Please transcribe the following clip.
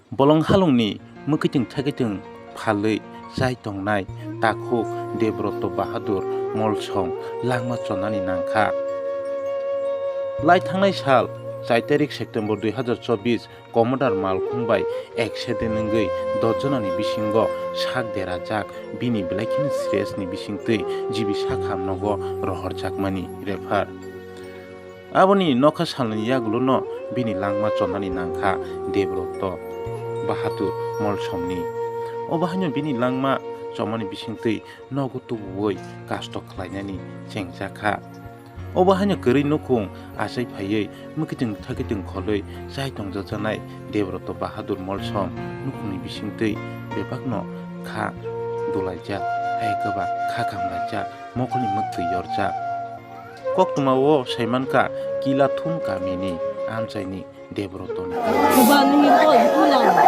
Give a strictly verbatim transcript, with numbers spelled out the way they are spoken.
Bolong halongni mwkwitung thakwitung phalwi chai tongnai takhuk Debroto Bahadur Molsom langma chonani nangkha. Lai thangnai sal chai tarik September dui hazar chobbish Komodar malkhung bai accident wngwi dos jonani bisingo sak derajak bini belai kheno serious ni bisingtwi G B sakham nogo rohorjakmani refer. Aboni nokha salni yagulono bini langma chonani nangkha Debroto Bahadur Molsomni. Obo haino bini langma chomani bisingtwi nogo tubuwi kasto khlainani chengjakha. Obo haino kwrwi nukhung achai phaiwi mwkwitung thakwitung kholwi chai tongjaknai Debroto Bahadur Molsom nukhungni bisingtwi bebakno kha dulaijak, hai kwba kha kamlaijak, mokolni mwktwi yorjak. Koktwmao saimankha Kilathum kamini amchaini Debrotoni. Kuba nini koi pulang.